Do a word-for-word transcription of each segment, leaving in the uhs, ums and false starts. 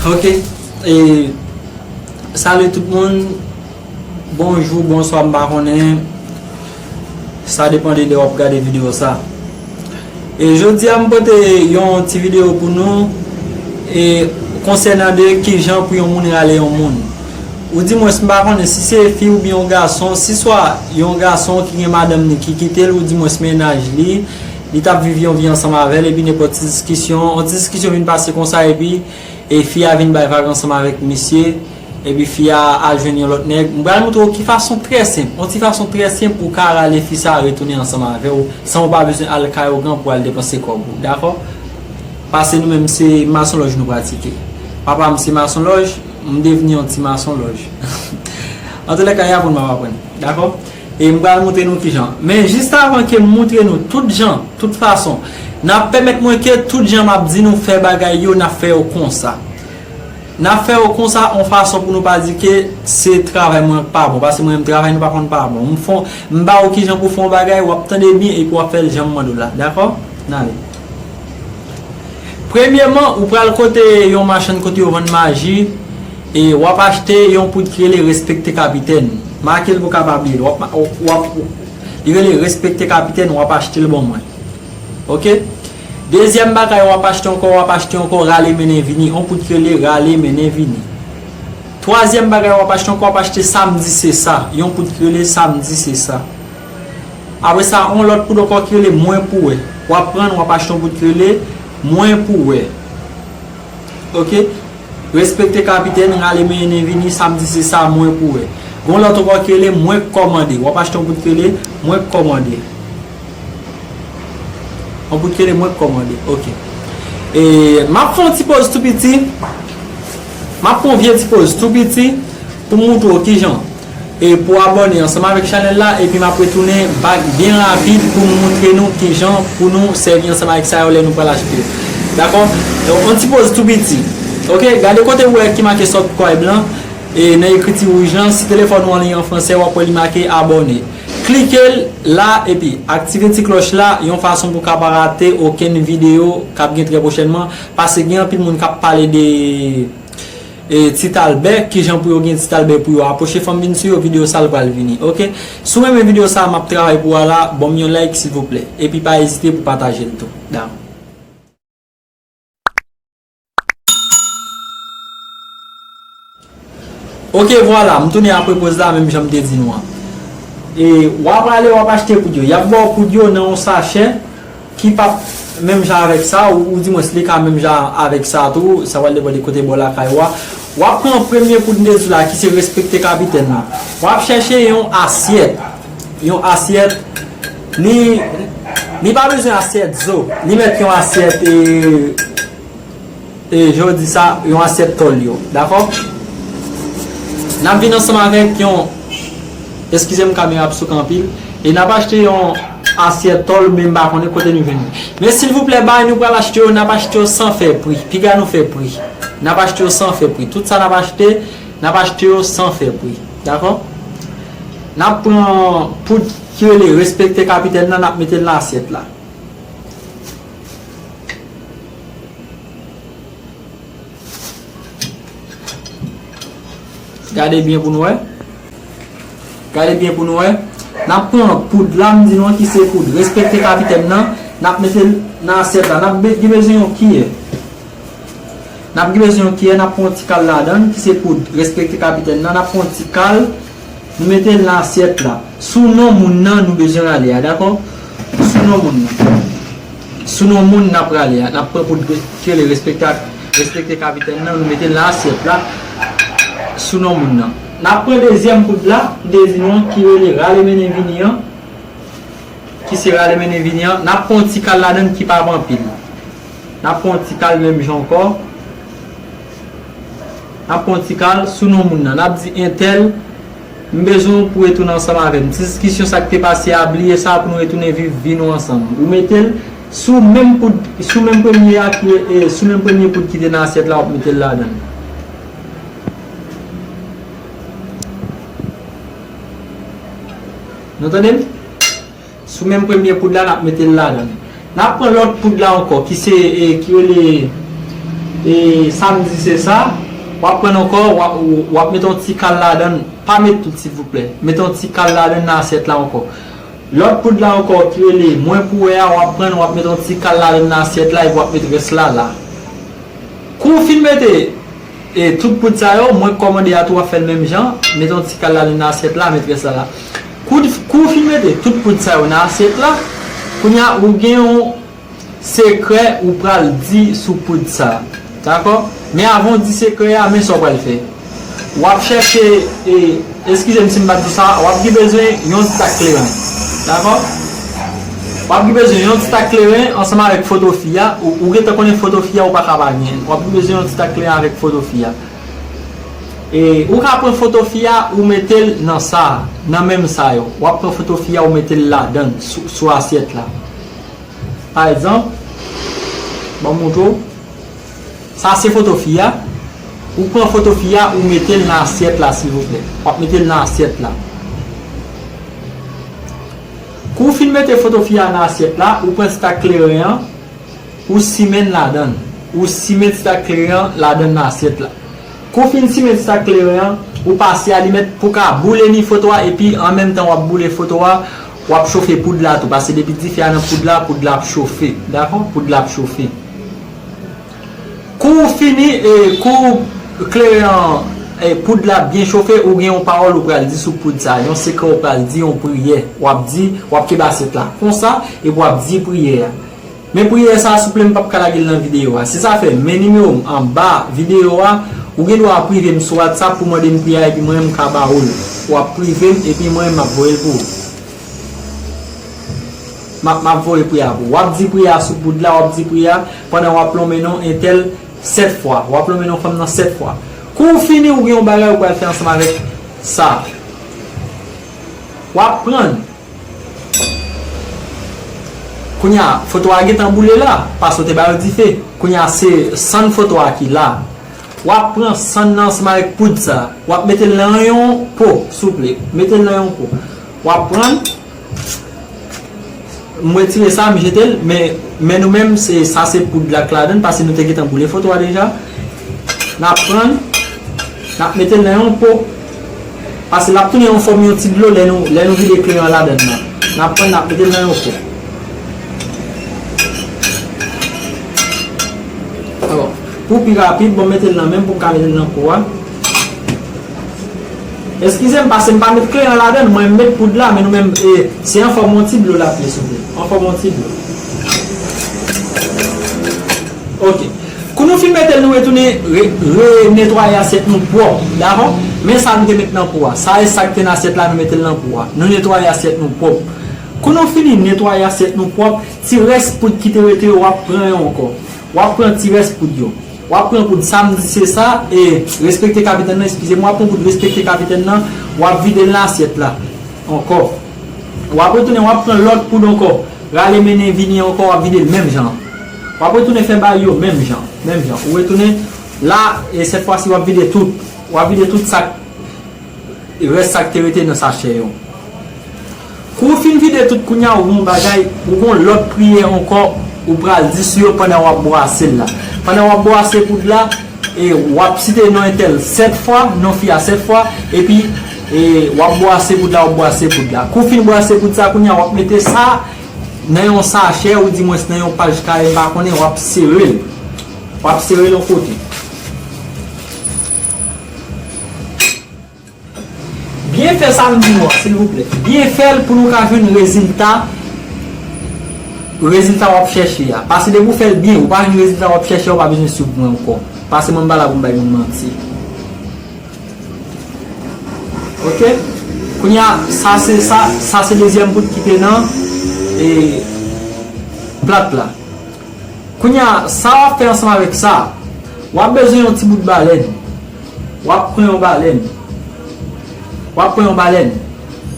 Ok, e, salut tout moun, bonjou, bonswa, m pa konnen, sa depann de lè w ap gade videyo sa. E jodi a m pote yon ti videyo pou nou, e, konsènan de kijan pou yon moun rale yon moun. Ou di mwens m pa konnen si se fi oubyen yon gason, si swa yon gason ki gen madanm li ki kite l, ou di mwens mennaj li, li t ap viv yon vi ansanm avè l, epi nenpòt ti diskisyon, yon ti diskisyon vin pase konsa, epi e fi a vin bay vag ansanm avèk misye, epi fi a al jwenn yon lòt nèg. M pral montre w ki fason trè senp, yon ti fason trè senp ou ka rale fi sa a retounen ansanm avè w, san w pa bezwen al kay ogan pou al depanse kòb ou, dakò? Paske nou menm se masonlòj nou pratike. Papa m se masonlòj, m devni yon ti masonlòj. Antoulèka, y aprann m ap aprann, dakò? E m pral montre nou kijan. Men jis avan ke m montre nou tout jan, tout fason, n ap pèmèt mwen ke tout jan m ap di nou fè bagay yo, n ap fè yo konsa. N ap fè yo konsa, yon fason pou nou pa di ke se travay mwen k pa bon, paske mwen menm travay nou pa konn pa bon. M fon, m ba ou kijan pou fè yon bagay, w ap tande byen epi w ap fè l jan m mande w la, dakò? N ale. Premyèman, ou pral kote yon machann kote yo vann maji, e w ap achte yon poud ki rele Respekte Kapitèn. Make l pou w ka pa bliye l. W ap, w ap, li rele Respekte Kapitèn, w ap achte l ban mwen. Ok? Dezyèm bagay, w ap achte ankò, w ap achte ankò, Rale Mennen Vini. Yon poud ki rele Rale Mennen Vini. Twazyèm bagay, w ap achte ankò, w ap achte Samdi Se Sa. Yon poud ki rele Samdi Se Sa. Apre sa, yon lòt poud ankò ki rele Mwen Pou Wè. W ap pran, w ap achte yon poud ki rele Mwen Pou Wè. Ok? Respekte Kapitèn, Rale Mennen Vini, Samdi Se Sa, Mwen Pou Wè. Gon lòt ankò ki rele Mwen K Kòmande. W ap achte yon poud ki rele Mwen K Kòmande. Yon poud ki rele Mwen K Kòmande. Ok. E, m ap fè yon ti poz tou piti. M ap fè yon vye ti poz tou piti pou m montre w kijan e pou abòne ansanm avèk chanèl la, epi m ap retounen back byen rapid pou m montre nou kijan pou nou sèvi ansanm avèk sa yo lè nou pral achte. Dakò? Yon ti poz tou piti. Ok, gade kote ou wè ki make subscribe lan, e nan ekriti wouj lan, si telefòn ou an li an fransè, w ap wè li make abòne. Klike l la, epi aktive ti klòch la, yon fason pou w ka pa rate okenn videyo k ap gen trè pwochènman, paske gen anpil moun k ap pale de e, Ti Talbè, kijan pou yo gen Ti Talbè pou yo apwoche fanm vin sou yo, videyo sa l pral vini, ok? Si w renmen videyo sa a m ap travay pou a la, ban m yon like silvouplè, epi pa ezite pou pataje l tou. Dam. Ok, vwala, m tounen apre poz la, menm jan m te di nou an. E, w ap prale, w ap achte poud yo. Y ap ba w poud yo nan yon sachè, ki p ap menm jan avèk sa, ou, ou di mwens li ka menm jan avèk sa tou, sa pral depann de kote bò lakay ou a. W ap pran premye poud m te di w la, ki se Respekte Kapitèn nan. W ap chèche yon asyèt. Yon asyèt, li, li pa bezwen asyèt zo. Li mèt yon asyèt, e, e, jan w di sa, yon asyèt tòl yo. Dakò? N ap vin ansanm avèk yon, eskize m, kamera ap souke anpil. E n ap achte yon asyèt tòl, men m pa konnen kote nou jwenn li. Men silvouplè, bagay nou pral achte yo, n ap achte yo san fè pri. Piga nou fè pri. N ap achte yo san fè pri. Tout sa n ap achte, n ap achte yo san fè pri. Dakò? N ap pran poud ki rele Respekte Kapitèn nan, n ap mete l nan asyèt la. Gade byen pou nou wè. Gade byen pou nou wè. N ap pran poud la, m di nou an ki se poud Respekte Kapitèn nan. N ap mete l nan asyèt la. N ap be-, gen bezwen yon kiyè. N ap gen bezwen yon kiyè, n ap pran yon ti kal ladan l, ki se poud Respekte Kapitèn nan. N ap pran yon ti kal, nou mete l nan asyèt la. Sou non moun nan, nou bezwen rale a, dakò? Sou non moun nan. Sou non moun n ap rale a, n ap pran poud ki rele Respekte, Respekte Kapitèn nan, nou mete l nan asyèt la. Sou non moun nan. N ap pran dezyèm poud la, m te di nou an, ki rele Rale Mennen Vini an, ki se Rale Mennen Vini an. N ap pran yon ti kal ladan l ki pa anpil. N ap pran yon ti kal menm jan ankò. N ap pran yon ti kal sou non moun nan. N ap di entèl, m bezwen w pou retounen ansanm avè m. Ti diskisyon sa k te pase a, bliye sa pou nou retounen viv vi nou ansanm. Ou mete l sou menm poud, sou menm premye a ki, e, sou menm premye poud ki te nan asyèt la, w ap mete l ladan l. Nou tande m? Sou menm premye poud la, n ap mete l ladan l. N ap pran lòt poud la ankò, ki se, e, ki rele, E sa m di se sa, w ap pran ankò, w ap, w ap met yon ti kal ladan l. Pa met tout, silvouplè. Met yon ti kal ladan l nan asyèt la ankò. Lòt poud la ankò ki rele mwen pou wè a, w ap pran l, w ap met yon ti kal ladan l nan asyèt la, epi w ap met rès la la. Kou w fin mete, e, tout poud sa yo, mwen kòmande a tou w ap fè l menm jan, met yon ti kal ladan l nan asyèt la, met rès la la. Kou, kou w fin mete tout poud sa yo nan asyèt la, kounye a ou gen yon sekrè ou pral di sou poud sa. Dakò? Men avan w di sekrè a, men sa w pral fè. W ap chèche, e, eskize m si m pa di sa, w ap gen bezwen yon ti tak kleren. Dakò? W ap gen bezwen yon ti tak kleren ansanm avèk foto fi a. Ou, ou gentan konnen foto fi a, ou pa ka pa gen. W ap gen bezwen yon ti tak kleren avèk foto fi a. E, ou ka pran foto fi a, ou mete l nan sa, nan menm sa yo. W ap pran foto fi a, ou mete l ladan l, sou, sou asyèt la. Pa egzanp, ban m montre w. Sa se foto fi a. Ou pran foto fi a, ou mete l nan asyèt la, silvouplè. W ap mete l nan asyèt la. Kou w fin mete foto fi a nan asyèt la, ou pran ti tak kleren an, ou simen l ladan l. Ou simen ti tak kleren an ladan l nan asyèt la. Kou w fin simen ti tak kleren an, ou pase alimèt pou w ka boule ni foto a, epi an menm tan w ap boule foto a, w ap chofe poud la tou. Paske depi dife a nan poud la, poud la ap chofe. Dakò? Poud la ap chofe. Kou w fini, e, kou kleren an, e, poud la byen chofe, ou gen yon pawòl ou pral di sou poud sa, yon sekrè ou pral di, yon priyè. W ap di, w ap kenbe asyèt la konsa, epi w ap di priyè a. Men priyè sa, souple, m p ap ka lage l nan videyo a. Se sa fè, men nimewo m anba videyo a, ou gen dwa prive m sou WhatsApp pou mande m priyè a, epi mwen, m ka ba ou l. W ap prive m, epi mwen, m ap voye l pou ou. M ap, m ap voye priyè a pou ou. W ap di priyè a sou poud la, w ap di priyè a pandan w ap lonmen non entèl sèt fwa. W ap lonmen non fanm nan sèt fwa. Kou w fini, ou gen yon bagay ou pral fè ansanm avèk sa. W ap pran. Kounye a, foto a gentan boule la, paske w te ba yo dife. Kounye a, se sann foto a ki la. W ap pran sann nan ansanm avèk poud sa. W ap mete l nan yon po, souple. Mete l nan yon po. W ap pran. M retire sa, m jete l, men, men nou menm, se, sa se poud la k ladan l, paske nou te gentan boule foto a deja. N ap pran, n ap mete l nan yon po. Paske l ap tounen yon fòm yon ti dlo lè nou, lè nou vide kleren an ladan l la. N ap pran, n ap mete l nan yon po. Bon, pou pi rapid, bon, mete l nan men m pou m ka mete l nan po a. Eskize m, paske m pa met kleren an ladan l, mwen m met poud la, men nou menm, e, se an fòm yon ti dlo l ap ye, souple. An fòm yon ti dlo. Ok. Kou nou fin mete l, nou retounen re-, renetwaye asyèt nou pwòp, dakò? Men sa nou te met nan po a. Sa e sa k te nan asyèt la, nou mete l nan po a. Nou netwaye asyèt nou pwòp. Kou nou fini netwaye asyèt nou pwòp, ti rès poud ki te rete yo, w ap pran yo ankò. W ap pran ti rès poud yo. W ap pran poud sa m di se sa, e respekte kapitèn nan, eskize m, w ap pran poud respekte kapitèn nan, w ap vide l nan asyèt la ankò. W ap retounen, w ap pran lòt poud ankò. Rale mennen vini ankò, w ap vide l menm jan. W ap retounen fè bagay yo menm jan, menm jan. Ou retounen la, e sèt fwa si w ap vide tout. W ap vide tout sa k rès sa k te rete nan sachè yo. Kou w fin vide tout kounye a, ou gen yon bagay, ou gen yon lòt priyè ankò, ou pral di sou yo pandan w ap bwase l la. Pandan w ap bwase poud la, e w ap site non entèl sèt fwa, non fi a sèt fwa, epi, e w ap bwase poud la, w ap bwase poud la. Kou w fin bwase poud sa, kounye a w ap mete sa nan yon sachè, ou di mwens nan yon paj kaye, m pa konnen, w ap sere l. W ap sere l yon kote. Byen fè sa m di nou an, silvouplè. Byen fè l pou nou ka jwenn rezilta, rezilta w ap chèche a. Paske depi w fè l byen, ou pa jwenn rezilta w ap chèche a, ou pa bezwen swiv mwen ankò. Paske mwen m pa la pou m bay moun manti. Ok? Kounye a, sa se, sa, sa se dezyèm poud ki te nan, e, plat la. Kounye a, sa w ap fè ansanm avèk sa, w ap bezwen yon ti bout balèn. W ap pran yon balèn. W ap pran yon balèn.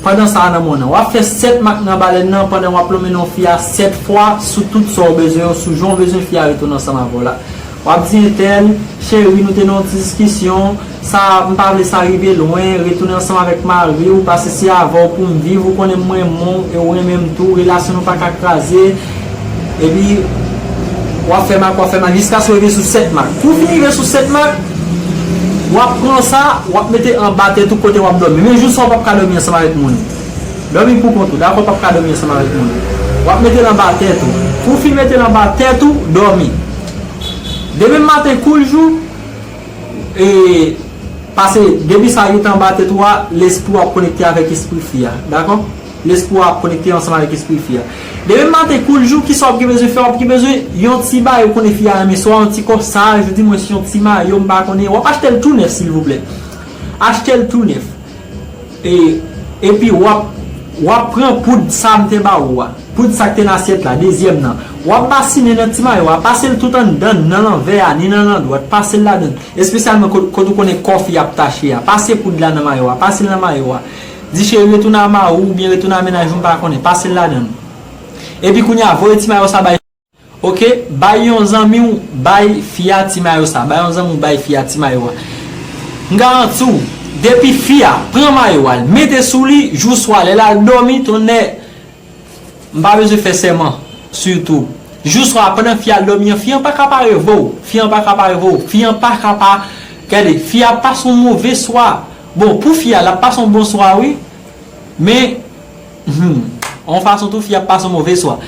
Pandan sa a nan men w nan, w ap fè sèt mak nan balèn nan pandan w ap lonmen non fi a sèt fwa sou tout sa w bezwen yo, sou jan w bezwen fi a retounen ansanm avè w la. W ap di entèl, cheri, nou te nan yon ti diskisyon, sa, m pa vle sa rive lwen, retounen ansanm avèk mari w, paske se avè w pou m viv, ou konnen m renmen w e w renmen m tou, relasyon nou pa ka kraze. Epi, W ap fè mak, w ap fè mak, jiskaske w rive sou sèt mak. Kou w fin rive sou sèt mak, w ap pran sa, w ap mete anba tèt ou kote w ap dòmi. Men jou sa w p ap ka dòmi ansanm avèk moun. Dòmi pou kont ou, dakò, w p ap ka dòmi ansanm avèk moun. W ap mete l anba tèt ou. Kou w fin mete l anba tèt ou, dòmi. Demen maten, kou l jou, e, pase, depi sa rete anba tèt ou a, lespri w ap konekte avèk espri fi a, dakò? Lespri w ap konekte ansanm avèk espri fi a. Demen maten, kou l jou, kisa w ap gen bezwen fè? W ap gen bezwen yon ti bagay ou konnen fi a renmen, swa yon ti kòsaj, ou di mwen si yon ti mayo, m pa konnen. W ap achte l tou nèf, silvouplè. Achte l tou nèf. E, epi w ap, w ap pran poud sa m te ba ou a. Poud sa k te nan asyèt la, dezyèm nan. W ap basinen nan ti mayo a, pase l tout anndan, nan lanvè a, ni nan landwat, pase l ladan. Espesyalman kot, kot ou konnen kò fi ap tache a. Pase poud la nan mayo a, pase l nan mayo a. Di cheri retounen a mari w oubyen retounen a mennaj ou, m pa konnen, pase l ladan. Epi kounye a, voye ti mayo sa bay. Oke, bay yon zanmi w, bay fi a ti mayo sa. Bay yon zanmi w, bay fi a ti mayo a. M garanti w, depi fi a pran mayo a, l mete sou li, jou swa lè l al dòmi, tonnè, m pa bezwen fè sèman, sitou. Jou swa, pandan fi a al dòmi an, fi an pa ka pa reve w. Fi an pa ka pa reve w. Fi an pa ka pa, gade, fi a ap pase yon move swa. Bon, pou fi a, l ap pase yon bon swa, wi. Men, hmm, yon fason tou, fi a ap pase yon move swa.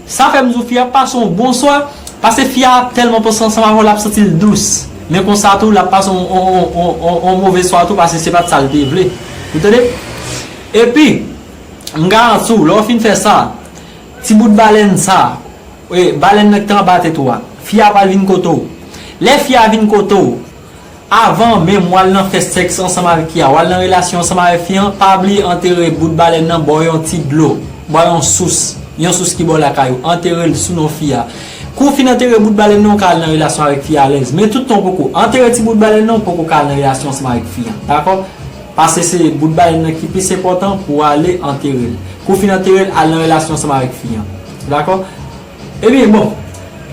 Sa fè m di w, fi a ap pase yon bon swa, paske fi a ap tèlman panse ansanm avè w, l ap santi l dous. Men konsa tou, l ap pase yon, yon, yon, yon, yon move swa tou, paske se pa t sa l te vle. Ou tande? Epi, m garanti w, lè w fin fè sa, ti bout balèn sa, e, balèn nan ki te anba tèt ou a, fi a pral vin kote w. Lè fi a vin kote w, avan menm w al nan fè sèks ansanm avèk fi a, w al nan relasyon ansanm avèk fi an, pa bliye antere bout balèn nan bò yon ti dlo, bò yon sous, yon sous ki bò lakay ou, antere l sou non fi a. Kou w fin antere bout balèn nan, ou ka al nan relasyon avèk fi a alèz. Men tout tan w poko antere ti bout balèn nan, ou poko ka al nan relasyon ansanm avèk fi an. Dakò? Paske se bout balèn nan ki plis enpòtan pou w ale antere l. Kou w fin antere l, al nan relasyon ansanm avèk fi an. Dakò? Ebyen, bon,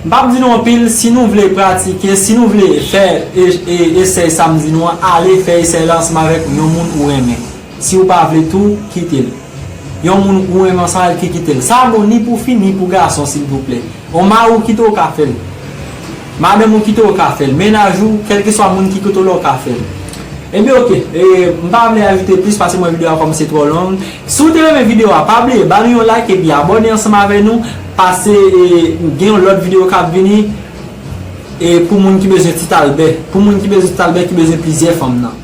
m p ap di nou anpil, si nou vle pratike, si nou vle fè e, e, esèy sa m di nou an, ale fè esèy la ansanm avèk yon moun ou renmen. Si w pa vle tou, kite l. Yon moun ou renmen ansanm avè l ki kite l. Sa bon ni pou fi, ni pou gason, silvouplè. Yon mari w kite w, ou ka fè l. Madanm ou kite w, ou ka fè l. Mennaj ou, kèlkeswa moun ki kite w la, ou ka fè l. Ebyen, oke. E, m pa vle ajoute plis paske mwen videyo a kòmanse twò long. Si w te renmen videyo a, pa bliye ba nou yon like epi abòne ansanm avè nou. Paske, e, gen yon lòt videyo k ap vini, e, pou moun ki bezwen ti talbè. Pou moun ki bezwen ti talbè, ki bezwen plizyè fanm nan.